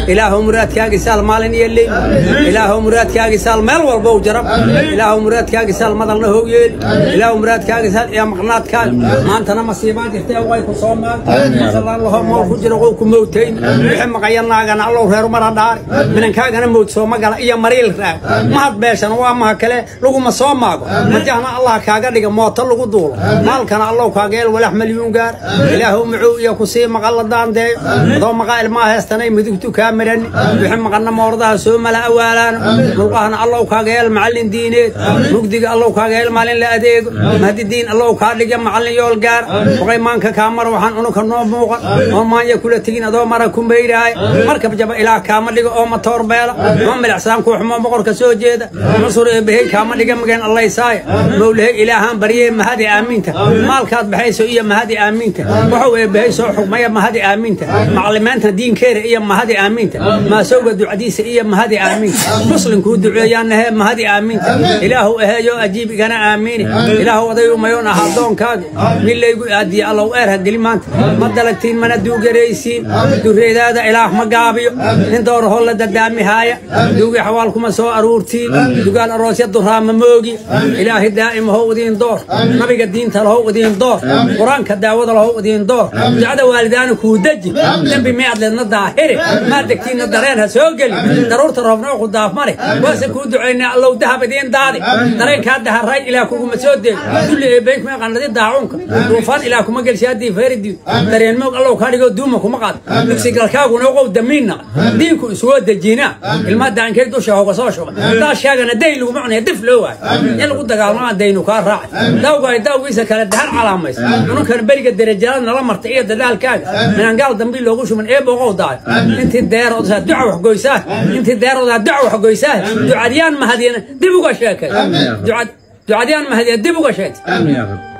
Ilaahow muraadkaaga saal maalin iyo leyl. Ilaahow muraadkaaga saal meel walba u jarab. Ilaahow muraadkaaga saal madalna hoog yeeli. Ilaahow muraadkaaga saal iyo maqnaadkaaga. Maantana masiibaa jirtay way ku soo maag. Masalan laho mool ku jiro qow ku mowtayn. Wixii maqayanaagana allow reer umara dhaari. Minankaagana mowd soo magala iyo mariil raag. Mahad beeshan waa maha kale laguma soo maago. Majahna Allah kaaga dhiga mooto lagu duulo. Maalkana allow kaaga yeel walax malyuun gaar. Ilaahow mucuu iyo ku sii maqal la daandeeyo. Adoo maqa ilmaha heestanay midugtu kaa mirani. Wixii maqanna moordaha soo mala awaalaano. Mulqahana allow kaaga yeel macallin diineed. Mugdiga allow kaaga yeel maalin la adeego. Mahdi diin allow kaa dhiga macallin yool gaar. Waqay maanka kaa mara waxaan unuka noo muuqan. Oo maanya kula tegin adoo mara ku mayraaya. Markab jaba ilaah kaama dhigo oo matoor beela. Ma milicsaan ku xumo boqorka soo jeeda. Nusur eebahey kaama dhiga mageen allaysaaya. Mawlahay ilaahaan baryee mahadi aamiinta. Maalkaad baxayso iyo mahadi aamiinta. Wuxuu eebahey soo xugmaya mahadi aamiinta. Macallimiinta diinkeera iyo mahadi aamiinta. Maasowga ducadiisa iyo mahadi aamiinta. Muslimkuu duceeyaanahe mahadi aamiinta. Ilaahu aheeyo ajiib igana aamiini. Ilaahu odayu mayoon ahaa doonkaaga. Milaygu aadiya allow eer ha geli maanta. Ma dalagtiin mana duugaraysiin. Dureedaada ilaah ma gaabiyo. Nin doorahoo la dadaamihaaya. Duugi xawaal kuma soo aruurtiin. Dugaal aroosya duraama moogi. Ilaahi daa'im how idiin door. Nabiga diinta lahow idiin door. Qur-aanka daawada lahow idiin door. Ducada waalidaana kuu deji. Dembi miyaad leedna daahiri. Maa degtiinna dareen ha soo geli. Daruurta roobna ku daafmari. Waase kuu ducaynaa allow dahab idiin daadi. Dareenkaa daharay ilaah kuguma soo deego. Dulli eebbeyn kuma qanadi daacuunka. Duufaan ilaah kuma gelsi haddii feeridiid. Dareen moog allow kaa dhigo duuma kuma qaad. Dugsigalkaaguna qow damiinna. Diinku isugu dejinaa. Ilmaha daankay dusha hoga soo shubay. Daashaagana dayn laguma cunaya dif loo waayo. In lagu dagaalamo daynu kaa raacay. Daawga ay daawgiisa kale dahar calaamaysa. Cununkana beriga darajada nala martay iyo dadaalkaaga. Minaan gaal dambi loogu shubin ee booqow daay. Intii deeroodaa duca wax goysaa. Intii deeroodaa duca wax goysaa. Ducadiyaan mahadiyana dib uga sheekay. Ducadiyaan mahadiyana dib uga sheekay. Aamin yaa Rabbi.